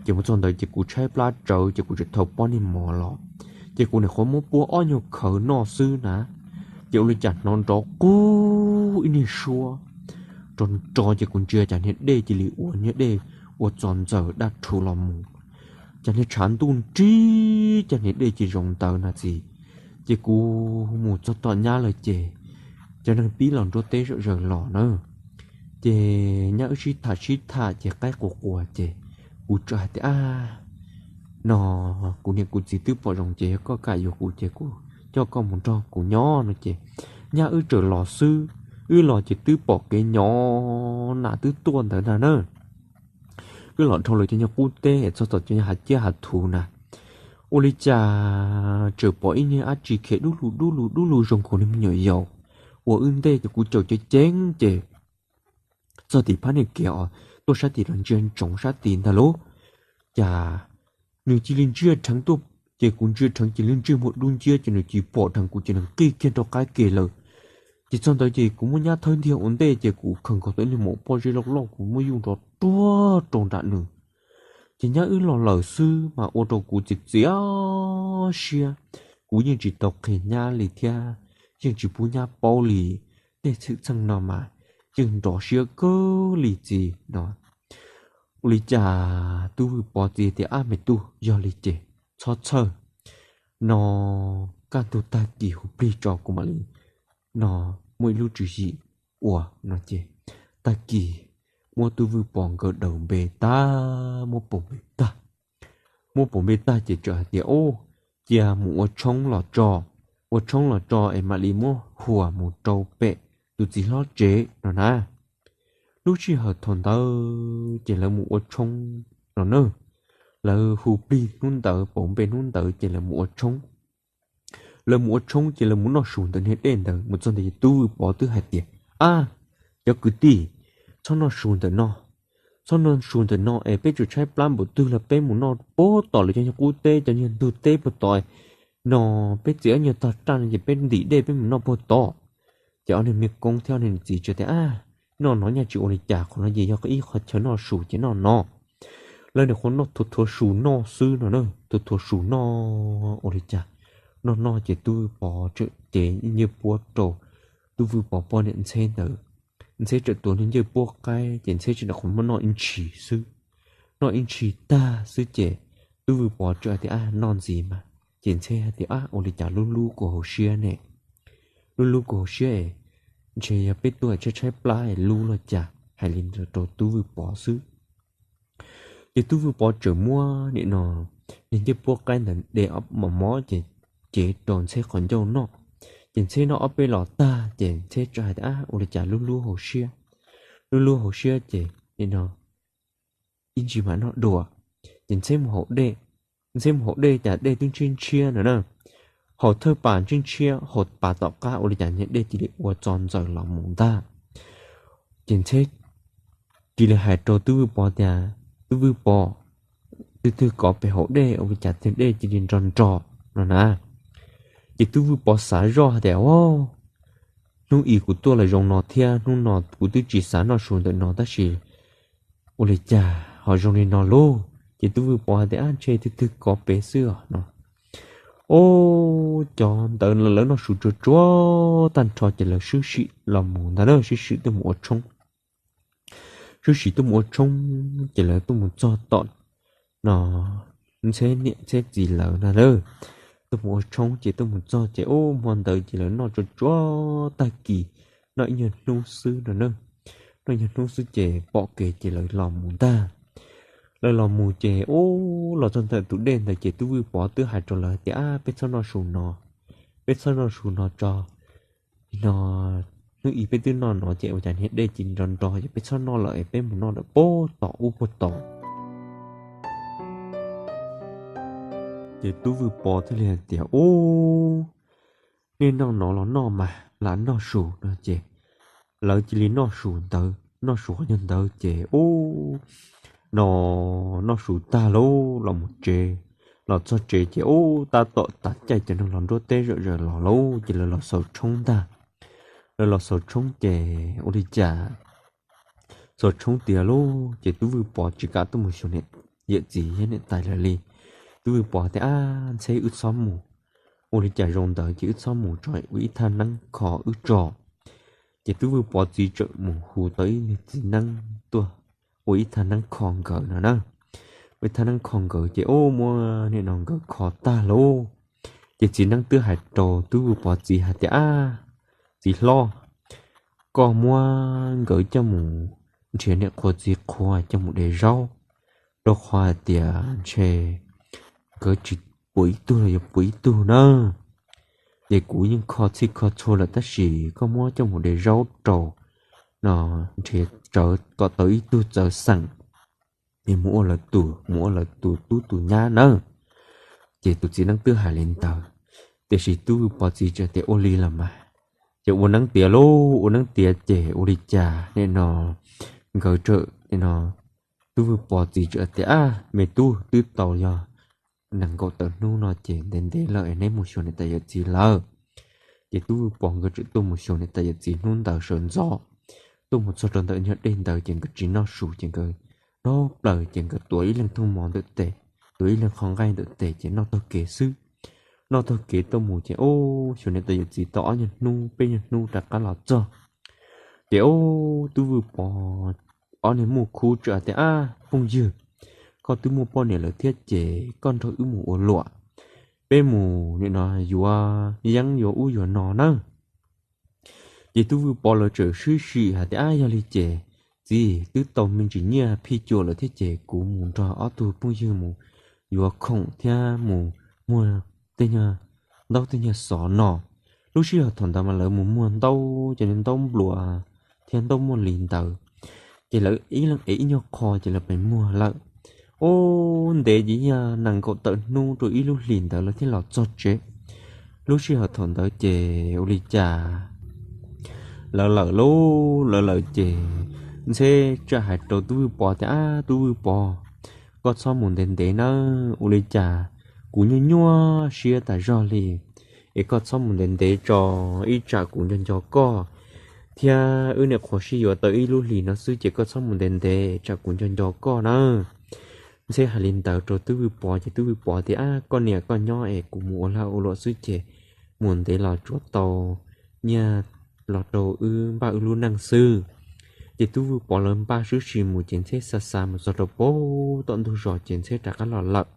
Ces mus txog ntawd ces kuv tshaib plab tsawv ces kuv tseem thau pob niag mov los, ces kuv nyuam qhuav muab puab ob nyuag khawv noj xwb na, ces ua li cas hnov nrov qub ib niag suab nrov nrov ces kuv ntsia cas niag dej cia li ua niag dej ua txo ntxaws daj rhuv los mus, cas niag tshav ntuj nrig, cas niag dej cia li zoo ntawd na txiv. Ces kuv mus txog tom nyab lawm ces cov neeg pib los nruab teb zom zaws los na. Ces nyab wb sib tham sib tham ces qaib qua qua ces kuv txawm hais tias, ab, no kuv niam kuv txiv twb pom zoo ces yog koj kam yuav kuv ces kuv coj koj mus nrog kuv nyob no ces nyab wb txawm los xwb. Wb los ces twb pom kev nyo nam twb tuaj ntawd ntag na. Wb los dhau lawv cov nyuag qub teb txog tom cov nyuag hav ciab hav thuv na, ua li cas txawm pom ib niag dab tsi khiav dub lug dub lug dub lug zoo nkaus li me nyuam yaus ua wb ntej ces kuv caum ceev ceev ces txog tim phab niag kev os, tuaj sab tim los ntsia ntsoov sab tim ntag lauj. Cas nws cia li ntsia dheev tuaj, ces kuv ntsia dheev ces lub ntsej muag dub nciab ces nws cia li pom dheev kuv ces nws qij kiag rau qab kev lawm. Ces txog ntawd ces kuv muab nyab thawb ntiag ua ntej ces kuv khaws nkaus tau ib niag maum pob zeb loj loj kuv muab yuj nrov ruag rau nram nws. Ces nyab wb los lawm xwb mas ua rau kuv txiv txiav siab, kuv yeej tsis tau qhia nyab li thiab, yeej tsis pub nyab paub li. Tej xwm txheej no mas yeej nrov siab kawg li txiv no. Ua li cas Tub Vwj Pov txiv tias, ab me tub, yog li ces txhob txhawj, no kaj ntug tag kis hu plig tso kuv mam li no muaj ib lub tswv yim ua no ces tag kis muab Tub Vwj Pov nkawd daws npe tag, muab pauv npe tag. Muab pauv npe tag ces txawm hais tias, ub, cia mus ua tshoob los tso, ua tshoob los tso es mam li muab huas mus rau pem tus txiv hlob tsev no na. Lub sij hawm thaum ntawd ces lawv mus ua tshoob los na. Lawv hu plig hnub ntawd pauv npe hnub ntawd ces lawv mus ua tshoob. Lawv mus ua tshoob ces lawv mus noj su ntawm niag dej ntawd, mus txog ntawd ces Tub Vwj Pov twb hais tias, ab, cov kwv tij, txhob noj su ntawm no, txhob noj su ntawm no es peb tseem tshaib plab npaum twg los peb mus noj puag tom lawv cov nyuag qub teb, cov nyuag ntug teb puag tom no, peb txiav ob nyuag tog raj no ces peb ntim dej peb mus noj puag tod. Ces ob niag me koob thiab ob niag txiv tsa tias, ab, noj no nyaj tsis ua li cas, qhov no ces yog ib qhov chaw noj su ces noj no. Lawv nyuam qhuav noj thuav thuav su noj xwb no na, thuav thuav su noj ua li cas, noj noj ces Tub Vwj Pov tseem cev nyiaj puab rau Tub Vwj Pov poj niam Ntxheb ntawd, Ntxheb txawm tuav niag ncej puab qaib ces Ntxheb tseem nyuam qhuav muab noj ib ntshis xwb. Noj ib ntshis tag xwb ces Tub Vwj Pov txawm hais tias, Ab, noj ntxiv mas. Ces Ntxheb hais tias, Ab, ua li cas lub lub kuv hauv siab ne? Lub lub kuv hauv siab es ntshe yog peb tuaj tshaib tshaib plab es lub los cas. Hais li ntawd rau Tub Vwj Pov xwb. Ces Tub Vwj Pov txawm muab nim no niag ncej puab qaib ntawd de ob mos mos ces cev rau Ntxheb qhov ncauj noj. Ces Ntxheb noj ob peb los tag ces Ntxheb txawm hais tias, Ab, ua li cas lub lub hauv siab, lub lub hauv siab ces nim no ib ntsis mam noj dua. Ces Ntxheb mus haus dej, Ntxheb mus haus dej cas dej twb ntshiab ntshiab no na. Haus thawj pas ntshiab ntshiab, haus pas tom qab ua li cas niag dej cia li ua txo ntxaws los mus ntag. Ces Ntxheb cia li hais rau Tub Vwj Pov tias, Tub Vwj Pov, twg twg kov pem haus dej ua li cas tiag dej cia li nro nro no na. Ces Tub Vwj Pov xav zoj hais tias, Au, hnub i kuv tuaj los zoo no thiab, hnub no kuv twb tsis xav noj su ntawm no tab sis ua li cas ho zoo li no lauj? Ces Tub Vwj Pov hais tias, Ab, ntshe twg twg kov pem xwb os no. Au, cov ntawd lawv noj su tsuag tsuag tag nrho ces lawv swb sim los mus ntag na, swb sim tuaj mus ua tshoob. Swb sim tuaj mus ua tshoob ces lawv tuaj mus txog tom no Ntxheb niam Ntxheb txiv lawv na lawm. Tuaj mus ua tshoob ces tuaj mus txog ces ub, hmo ntawd ces lawv noj tsuag tsuag tag kis, noj ib nyuag hnub xwb no na. Noj ib nyuag hnub xwb ces pom kev ces lawv los mus ntag. Lawv los mus ces ub, los txog ntawm tus dej ntawd ces Tub Vwj Pov twb hais rau lawv tias, Ab, peb txhob noj su no, peb txhob noj su no tso. No, hnub i peb twb noj no ces ua cas niag dej cia li nro nro ces peb txhob noj lawm es peb mus noj lawm puag tom ub puag tom. Ces Tub Vwj Pov thiaj li hais tias, Ub, nej noj no los noj mas, lam noj su no ces lawv cia li noj su ntawd, noj su qhov nyuag ntawd ces ub, no, noj su tag lauj los mus tsev. Los txog tsev ces ub, tab tom tav caij cov neeg los nruab teb zom zaws los lauj ces lawv los xaus tshoob ntag. Lawv los xaus tshoob ces ua li cas xaus tshoob tiav lauj ces Tub Vwj Pov tsis kam tuaj mus xyuas niam yawm txiv thiab niam tais lawv li. Tub Vwj Pov tias, Ab, Ntxheb, wb txhob mus, ua li cas zoo ntawd ces wb txhob mus tso, ua ib thaj neeb kho wb tso. Ces Tub Vwj Pov txiv txawm mus hu tau ib niag txiv neeb tuaj ua ib thaj neeb kho nkawd no na. Ua ib thaj neeb kho nkawd ces ub, muab nim no nkawd kho tag lauj. Ces txiv neeb twb hais rau Tub Vwj Pov txiv hais tias, Ab, txiv hlob, koj muab nkawd coj mus nrhiav niam qhua txiv qhua coj mus de zaub, rau qhov hais tias ntshe nkawd tsis puas ib tug los yuav puas ib tug na. Ces kuv yeej kho txhij kho txhua lawm tab sis koj muab coj mus de zaub rau no, nrhiav tsawv kom tau ib tug txawv xeem es mus ua lawv tus, mus ua lawv tus tub tus nyab nawb. Ces tus txiv neeb twb hais li ntawd, tiam sis Tub Vwj Pov txiv tseem tias, Ua li los mas. Ces ua neeb tiav lauj, ua neeb tiav ces ua li cas nim no nkawd txawm nim no, Tub Vwj Pov txiv txawm tias, Ab, me tub, twb tau yog nees nkaum tawm hnub no ces ntev ntev lawm es neb mus xyuas niam tais yawm txiv lawm. Ces Tub Vwj Pov nkawd txawm tuaj mus xyuas niam tais yawm txiv hnub ntawd sawv ntxov. Tuaj mus txog rau ntawm nyuag dej ntawd ces nkawd tsis noj su ces nkawd dob plaws ces nkawd tuav ib leeg thooj mov ntawm tes, tuav ib leeg qhov nqaij ntawm tes ces noj taug kev xwb. Noj taug kev tuaj mus ces ub, xyuas niam tais yawm txiv tau ob nyuag hnub peb nyuag hnub rov qab los txog. Ces ub, Tub Vwj Pov ob niag muaj khub txawm tias, Ab, phooj ywg, koj twb muaj poj niam lawm thiab ces koj nrog wb mus ua luam, peb mus nim no yuav yeeb yuav ub yuav no nawb. Ces Tub Vwj Pov lawv txawm swb sim hais tias, Ab, yog li ces txiv, twb tau me ntsis nyiaj phij cua lawm thiab ces kuv mus nrog ob tug phooj ywg mus yuav khoom thiab mus muag tej nyuag ntaub tej nyuag xov no. Lub sij hawm thaum ntawd mas lawv mus muag ntaub, cov ntaub npluas thiab ntaub muaj li ntawd. Ces lawv ib leeg ev ib nyuag qho ces lawv pem muag lawm. Ub, ntev ces yog nees nkaum tawm hnub rau ib lub hlis ntawd lawv thiaj los txog tsev. Lub sij hawm thaum ntawd ces ua li cas lawv lawm lauj, lawv lawm ces Ntxheb txawm hais rau Tub Vwj Pov tias, Ab, Tub Vwj Pov, koj txhob mus ntev ntev nawb, ua li cas kuv nyuaj nyuaj siab tas zog li, es koj txhob mus ntev ntev tso, ib tsam kuv nco nco koj, thiab wb niam qhuav sib yuav tau ib lub hlis no xwb ces koj txhob mus ntev ntev tsam kuv nco nco koj nawb. Ntxheb hais li ntawd rau Tub Vwj Pov ces Tub Vwj Pov tias, Ab, koj niam koj nyob es kuv mus ua lag ua luam xwb ces mus ntev los tsuav tau nyiaj los rau wb npaj wb lub neej xwb. Ces Tub Vwj Pov lawv npaj sib sim mus ces Ntxheb xa xa mus txog rau pem tom ntug zos ces Ntxheb rov qab los lawm.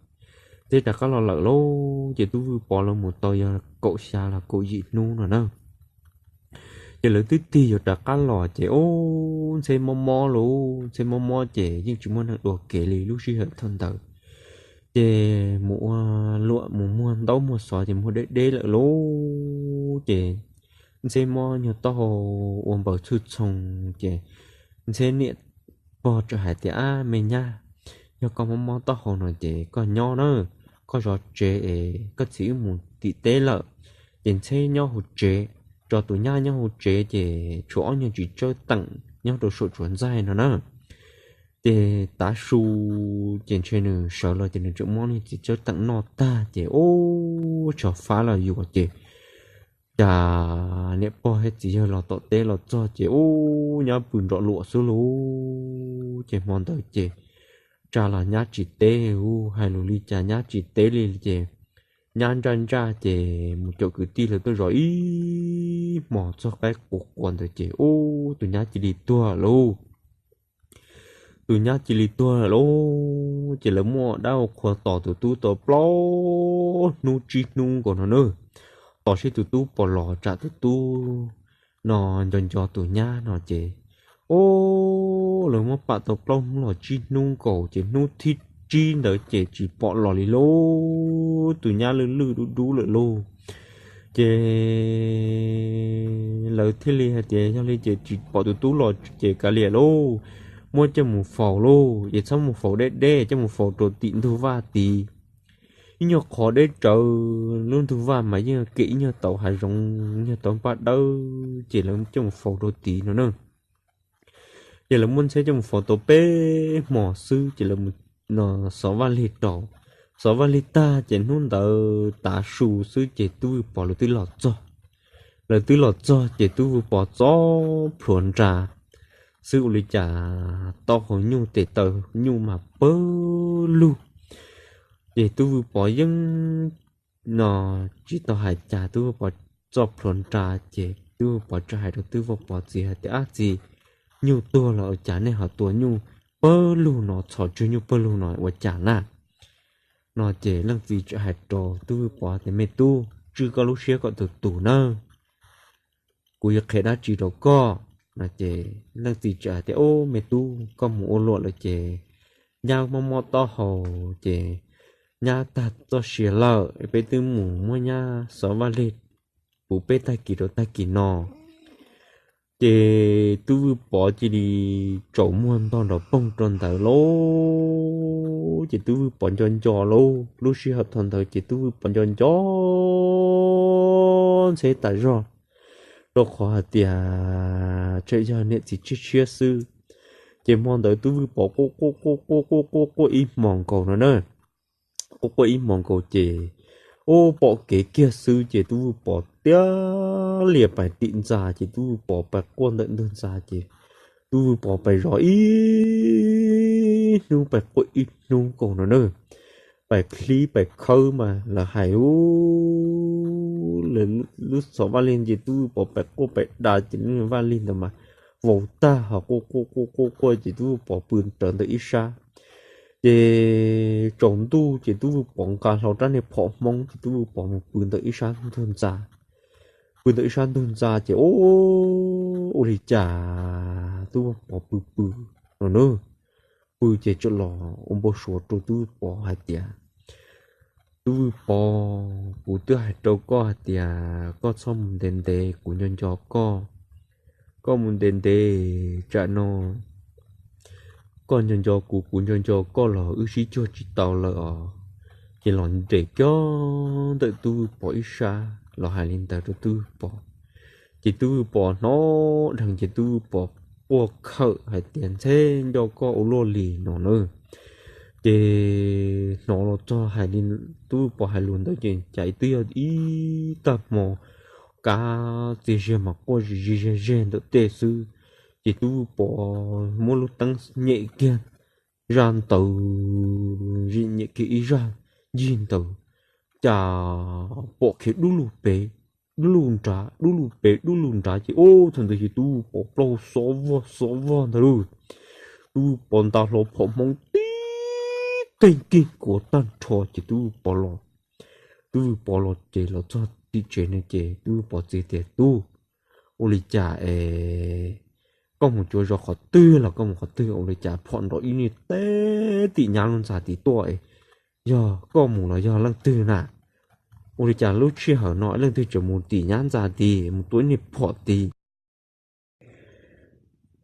Ntxheb rov qab los lawm lauj, ces Tub Vwj Pov lawv mus tau yog kaum xya los kaum yim hnub no na. Ces lawv twb tig yuav rov qab los ces ub, Ntxheb mob mob lauj, Ntxheb mob mob ces yeej tsis muaj neeg dua kev li lub sij hawm thaum ntawd. Ces mus ua luam mus muag ntaub muag xov ces muag deb deb lawm lauj, ces Ntxheb mob nyuag taub hau ua npaws txhwj txhoo. Ces Ntxheb niam pog txawm hais tias, Ab me nyab, yog koj mob mob taub hau no ces koj nyob na, koj zov tsev es koj txiv wb mus tim teb lawm. Ces Ntxheb nyob hauv tsev, tso tus nyab nyob hauv tsev ces tshuav ob nyuag txiv tsawb teem nyob rau saum tsuav ntxaij no na. Ces tav su ces ntshe nws sawv los ces nws tseem muab niag txiv tsawb teem noj tag ces ub, tshav fab los yuav ces cas niam pog thiab txiv yawg los tom teb los txog ces ub, nyab pw nrom luam xwb lauj. Ces hmo ntawd ces tsa los nyab tsis teb, ub, hais lus li cas nyab tsis teb li ces nyab ntsaj ntsaj ces mus caum kwv tij lawv tuaj zov ib hmos txog qaib qua quas ntawd ces ub, tus nyab cia li tuag lauj. Tus nyab cia li tuag lawm lauj. Ces lawv muaj dab ua qhua tos tus tub tau plaub hnub tsib hnub nkaus no na, tos saib tus tub puas los tsam tus tub no nco nco tus nyab no ces, ub, lawv muab pam tau plaub hnub los tsib hnub nkaus ces hnub thib tsib ntawd ces tsis pom los li lauj, tus nyab lwj lwj dub dub lawm lauj. Ces lawv thiaj li hais tias yog li ces tsis pom tus tub los ces kav liam lauj, muab coj mus faus lauj, ces txhob mus faus deb deb, coj mus faus rau tim ntug vaj tid. Ib nyuag qhov deb tsawv, lub ntug vaj mas yeej kem ib nyuag tauv hav zoov, ib nyuag tauv npaj dawb, ces lawv coj mus faus rau tid no na. Ces lawv muab Ntxheb coj mus faus tau peb hmos xwb ces lawv mus xov vaj lig rau. Xov vaj lig tag ces hnub ntawd tav su xwb ces Tub Vwj Pov lawv twb los txog. Lawv twb los txog ces Tub Vwj Pov txob plhuav nra xwb ua li cas taub hau nyuj tes taw nyuj mas pawg lug. Ces Tub Vwj Pov yeej no tsis tau hais cas, Tub Vwj Pov txob plhuav nra ces Tub Vwj Pov txawm hais rau Tub Vwj Pov txiv hais tias, Ab txiv, nyuj tuag los ua cas nej ho tua nyuj pawg lug no, txhos tsawg nyuj pawg lug no ua cas na? No ces leej txiv txawm hais rau Tub Vwj Pov tias, Me tub, tswj koj lub siab kom tus tus nawb, kuv yuav qhia dab tsi rau koj. No ces leej txiv txawm hais tias, Ub, me tub, koj mus ua luam lawm ces nyab mob mob taub hau ces nyab tag txoj sia lawm, peb twb mus muab nyab xov vaj lig puv peb tag kis rau tag kis no. Ces Tub Vwj Pov cia li tsaus muag ntog nrov poog rau ntawd lauj. Ces Tub Vwj Pov nco nco lauj, lub sij hawm thaum ntawd ces Tub Vwj Pov nco nco Ntxheb tas zog, rau qhov hais tias tseem yog niam txiv tshiab tshiab xwb. Ces hmo ntawd Tub Vwj Pov quaj quaj quaj quaj quaj quaj quaj ib hmos nkaus no na. Quaj quaj ib hmos nkaus ces ub, pom kev kiag xwb ces Tub Vwj Pov tiab lias pais tim ntxa ces Tub Vwj Pov pais quaj ntawm ntug ntxa ces Tub Vwj Pov pais zov ib hnub pais quaj ib hnub nkaus no na. Pais qhib pais khawb mas lawv hais ub, lub xov vaj lig ces Tub Vwj Pov pais quaj pais da ces lub vaj lig ntawd mas vau tag ho quaj quaj quaj quaj quaj ces Tub Vwj Pov pw rawv ntawm ib sab. Ces tsaus ntuj ces Tub Vwj Pov nqa hlo rab niag phom Hmoob ces Tub Vwj Pov mus pw ntawm ib sab ntug ntxa. Pw ntawm ib sab ntug ntxa ces ub, ua li cas Tub Vwj Pov pw pw no na, pw ces txawm los ua npau suav rau Tub Vwj Pov hais tias, Tub Vwj Pov, kuv twb hais rau koj hais tias koj txhob mus ntev ntev, kuv nco nco koj. Koj mus ntev ntev tsam no koj nco nco kuv, kuv nco nco koj los wb sib cuag tsis tau lawm os. Ces los nres kiag ntawm Tub Vwj Pov ib sab los hais li ntawd rau Tub Vwj Pov. Ces Tub Vwj Pov hnov dheev ces Tub Vwj Pov quaj khawm hais tias, Ntxheb, nco koj ua luaj li no na. Ces hnov los txog hais li, Tub Vwj Pov hais lus ntawd ces cas twb yog ib tag hmo kav txias ziag mas quaj zig zig zig zig ntawm tej xwb. Ces Tub Vwj Pov muab lub teeb nyem kiag zaj ntawd, zim nyem kiag ib zaj ncig ntawd, cas pom khiav dub lug pem. dub lug nrad, dub lug pem dub lug nrad ces ub, thaum ntawd ces tub Vwj Pov plaub xov vog xov vog ntag lauj. Tub Vwj Pov nta hlo phom hmoov tib teeg kig kuav tag nrho ces tub Vwj Pov los, tub Vwj Pov los ces los txog tim tsev no ces tub Vwj Pov txiv tias, Tub, ua li cas es koj mus cuav zos qhov twg los koj mus qhov twg, ua li cas phom nrov ib niag teb tim nyab lub ntxa tid tuaj? Yog koj mus los yog leej twg na? Ua li cas lub sij hawm no leej twg tseem mus tim nyab ntxa tid mus tua ib niag phom tid?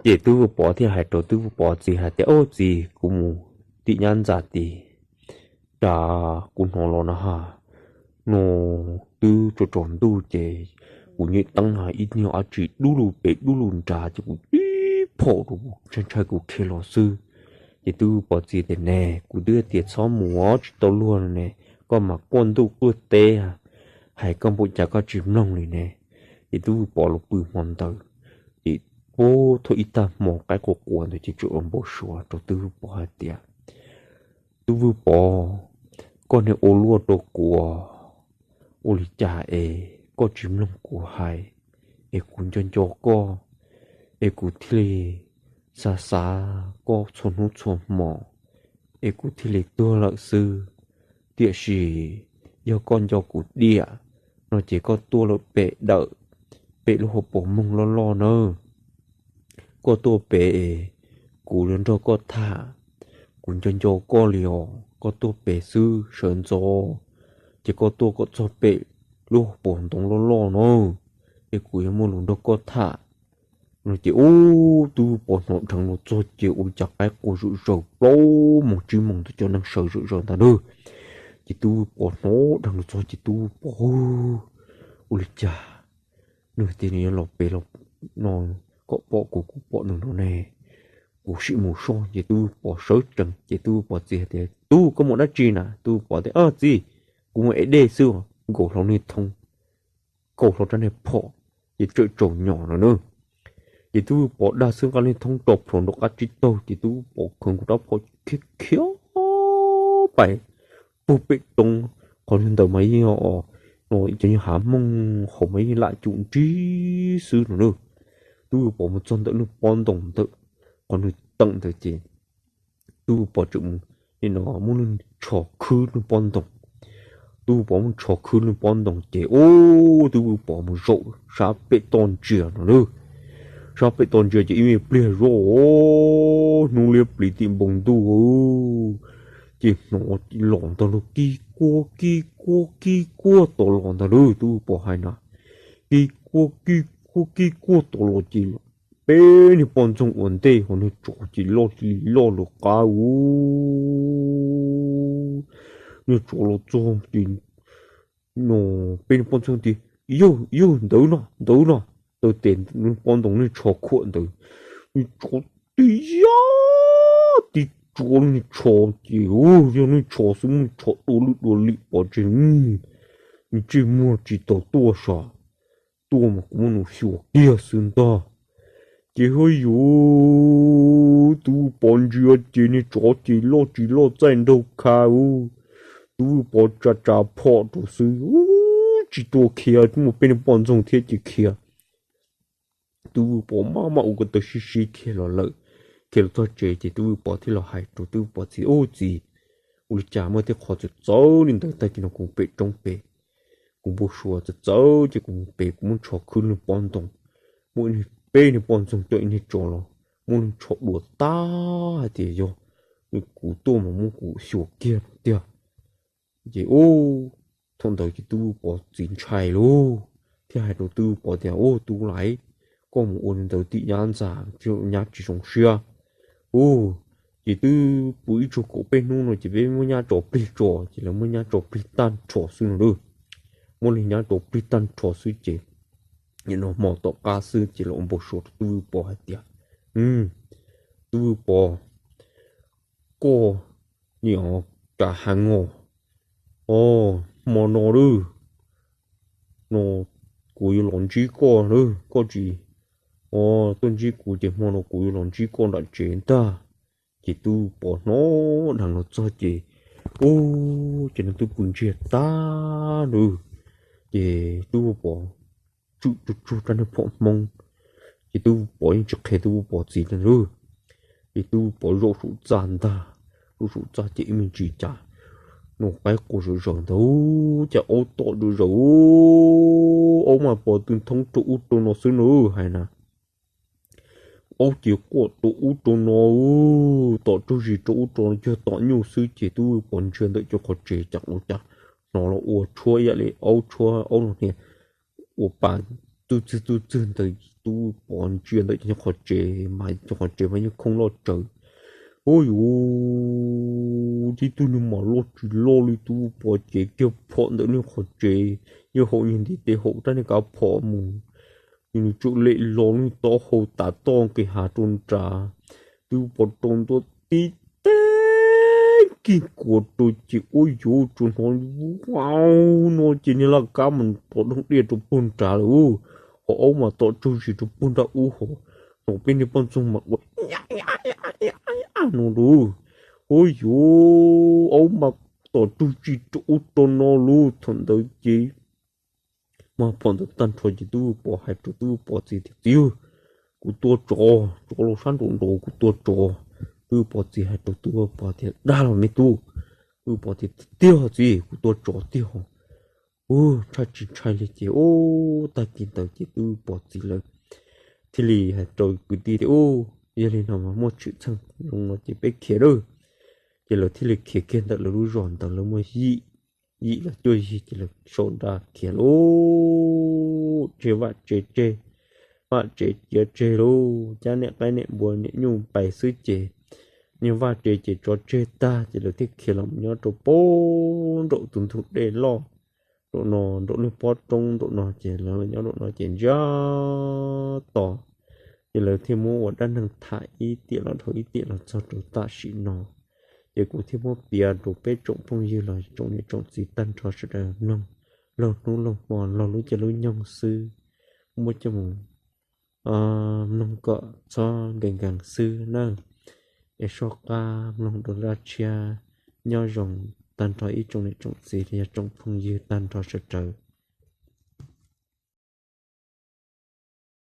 Ces tub Vwj Pov thiaj hais rau tub Vwj Pov txiv hais tias, Ub txiv, kuv mus tim nyab ntxa tid tas kuv hnov los na has, no twb tsaus tsaus ntuj ces kuv nyem teeb na ib niag dab tsi dub lug pem dub lug nrad ces kuv tib phom rau ntshai ntshai kuv khiav los xwb. Ces tub Vwj Pov txiv tias, Ne, kuv twb tias txhob mus tsis tau luag ne, koj mas quaj ntuj quaj teb, hais koj npaum cas koj tsis mloog li ne. Ces tub Vwj Pov los pw hmo ntawd, ces puag thaum ib tag hmo qaib qua quas ntawd ces tseem ua npau suav rau tub Vwj Pov hais tias, Tub Vwj Pov, koj niag ua luaj rau kuv, ua li cas es koj tsis mloog kuv hais, es kuv nco nco koj, es kuv thiaj li xav xav koj txhua hnub txhua hmo, es kuv thiaj li tuag lawm xwb. Tiam sis yog koj nco kuv diam no ces koj tuaj lawm pem dawm, pem lub hauv paus moog loj loj nawb. Koj tuaj pem es kuv yuav nrog koj tham, kuv nco nco koj li os. Koj tuaj pem xwb sawv ntxov ces koj tuaj kom txog pem lub hauv paus ntoo loj loj no, es kuv yuav muaj lus nrog koj tham. No ces ub, tub Vwj Pov hnov dheev los txog ces ua li cas qaib qua zawm zaws plaub moos tsib moos ntawd cov neeg sawv zawm zaws ntag lauj. Ces tub Vwj Pov hnov dheev los txog ces tub Vwj Pov, ua li cas nws tias nws yuav los pem los no kom pom kuv, kuv pom nws no ne, kuv sim mus soj. Ces tub Vwj Pov sawv tsees ces tub Vwj Pov txiv hais tias, Tub, koj mus dab tsi na? Tub Vwj Pov tias, Txiv, kuv mus ev dej xwb. Nkaus hlo niag thoob, nkaus hlo rab niag phom, ces tseem tsaus nyom no na. Ces tub Vwj Pov dag xwb nqa niag thoob rau plhuav nraum qab tsib taug ces tub Vwj Pov khaws nkaus rab phom khiav khiav pais puag pem roob, qhov ntawd mas yeej, no cov hav mooj hauv mas yeej lam cum nrig xwb no na. Tub Vwj Pov mus txog ntawm lub pob ntoos ntawm qhov nws teem ntawd ces tub Vwj Pov tseem mus, no muab lub tsho khwb lub pob ntoos. Tub Vwj Pov muab tsho khwb lub pob ntoos ces ub, tub Vwj Pov mus zaum sab pem toj ntsia no na. Sab pem toj ntsia ces ib me pliag zoj, hnub liab pliv tim npoo ntuj, ces hnov los ntag lauj, kib kuab kib kuab kib kuab tom los ntag lauj. Tub Vwj Pov hais na, kib kuab kib kuab kib kuab tom los ces peb niag poj ntxoog ua ntej hos niag tsov ces loj li loj lawm qab u, niag tsov los txog ces no peb niag poj ntxoog tias, Yawg, yawg, ntawd no, ntawd no. Taw tes niag poj ntoos niag tsho khuam ntawd, niag tsov tib yam tib tsuav niag tsho ces yog niag tsho xwb, muaj tsho dua lwj dua lim pov tseg, ntsej muag tsis tau tuaj sav, tuaj mas kuv muab nws xyuas kiag xwb ntag. Ces haj yus, tub Vwj Pov ntsia ces niag tsov ces loj tsis loj txaij nraug kha u, tub Vwj Pov tsa tsa phom rau xwb, tsis tua khiav, muaj peb niag poj ntxoog thiab ces khiav. Tub Vwj Pov maj mam ua ko taw sib sib khiav los lawm. Khiav los txog tsev ces tub Vwj Pov thiaj los hais rau tub Vwj Pov txiv, Ub txiv, ua li cas muaj tej qhov txawv txawv li ntawd, tag kis no kuv pem roob pem, kuv npau suav txawv txawv ces kuv mus pem kuv muab tsho khwb niag pob ntoos, muaj peb niag poj ntxoog coj ib niag tsov los muab niag tsho dua tag hais tias yog kuv tuaj mas muab kuv xyuas kiag tiag. Ces ub, thaum ntawd ces tub Vwj Pov txiv ntshai lauj, thiaj hais rau tub Vwj Pov tias, Ub tub laiv, koj mus ua li ntawd tim nyab ntxa, nyab tsis zoo siab. Ub, ces twb puv ib tsug kaum peb hnub no ces peb muab nyab tso plig tso, ces lawv muab nyab tso plig tag nrho xwb no lauj. Muab li nyab tso plig tag nrho xwb ces nim no hmo tom qab xwb ces los ua npau suav rau tub Vwj Pov hais tias, Tub Vwj Pov, koj niam, cas heev os, o, hmo no lawm no kuv yuav los ntsib koj lawm, koj tsis, o, tuaj ntsib kuv ces hmo no kuv yuav los ntsib koj nram tsev ntag. Ces tub Vwj Pov hnov dheev los txog ces, ub, ces nws twb pw ntsiag tag lawm. Ces tub Vwj Pov tswm tsuag tsuag rab niag phom hmoob. Ces Tub Pov yeej tsis qhia Tub Pov txiv li lauj. Ces Tub Pov zaum saum txaj ntag, zaum saum txaj ces ib me ntsis cas nws qaib qua zawm zawm ntawd, cas aub tom zawm zawm, aub mas pos tw thoob rau ub rau no xwb na hais na. Aub ces quaj rau ub rau no, tom tsaug zis rau ub rau no, cuag tom nyuj xwb. Ces Tub Pov ntsia ntawm cov qhov tsev cas ua cas hnov los ua tshuab ib yam li aub tshuab aub no niag ua pa txwj txwg txwj txwg ntawd. Tub Pov ntsia ntawm cov qhov tsev mas cov qhov tsev mas yeej khoob loj tsawv. Ub yuv, tib tug niag mas loj tsis loj li Tub Pov ces kiag phom ntawm niag qhov tsev, yog haum niag ntiv tes haum rab niag kav phom mus, nws tsuam lem los niag taub hau tav toj nqis hav rau nrad. Tub Pov rau ntua tib teg kig kuas rau ces ub yuv tsuas hnov vau no ces niag laj kab mus tom doog diaj rau puag nrad lawm. Hos aub mas tom tsaug zis rau puag nrad ub hos, hnov peb niag poj ntxoog mas ua no lauj. Ub yuv, aub mas tom tsaug zis rau ub rau no lauj. Thaum ntawd ces mas phom ntawd tag nrho ces Tub Pov hais rau Tub Pov txiv tias, Txiv, kuv tua tsov, tsov los sab nraum nraud, kuv tua tsov. Tub Pov txiv hais rau Tub Pov tias, Dag los me tub? Tub Pov tias, Tiag txiv, kuv tua tsov tiag. Ub, ntshai tsis ntshai li ces ub, tag kis ntawd ces Tub Pov txiv lawv thiaj li hais rau kwv tij tias, Ub, yog li no mas muaj tshwm txheej zoo no ces peb khiav lawm. Ces lawv thiaj li khiav kiag ntawm lawv lub zos ntawd, lawv muaj yim, yim los cuaj yig ces lawv sau nra khiav lauj. Tseg vaj tsev tseg, vaj tsev ciav tseg lauj, cab niam qaib niam npua niam nyuj pais xwb ces, niag vaj tsev ces tso tseg tag ces lawv thiaj khiav los nyob rau puag nraum tus ntug dej loj nraum no, nraum niag pob roob nraum no ces lawv los nyob nraum no ces ntsiag to. Ces lawv thiaj muab ua dab neeg tham ib tiam los dhau ib tiam los txog rau tam sim no. Ces kuv thiaj muab piav rau peb tsoom phooj ywg los tsoom niam tsoom txiv tag nrho sawv daws mloog laug hnub laug hmo laug lub caij lub nyoog xwb, muab coj mus mloog kom txhob nkees nkees xwb na. Es soj qab mloog dua zaj tshiab, nyob zoo tag nrho ib tsoom niam tsoom txiv los yog tsoom phooj ywg tag nrho sawv daws.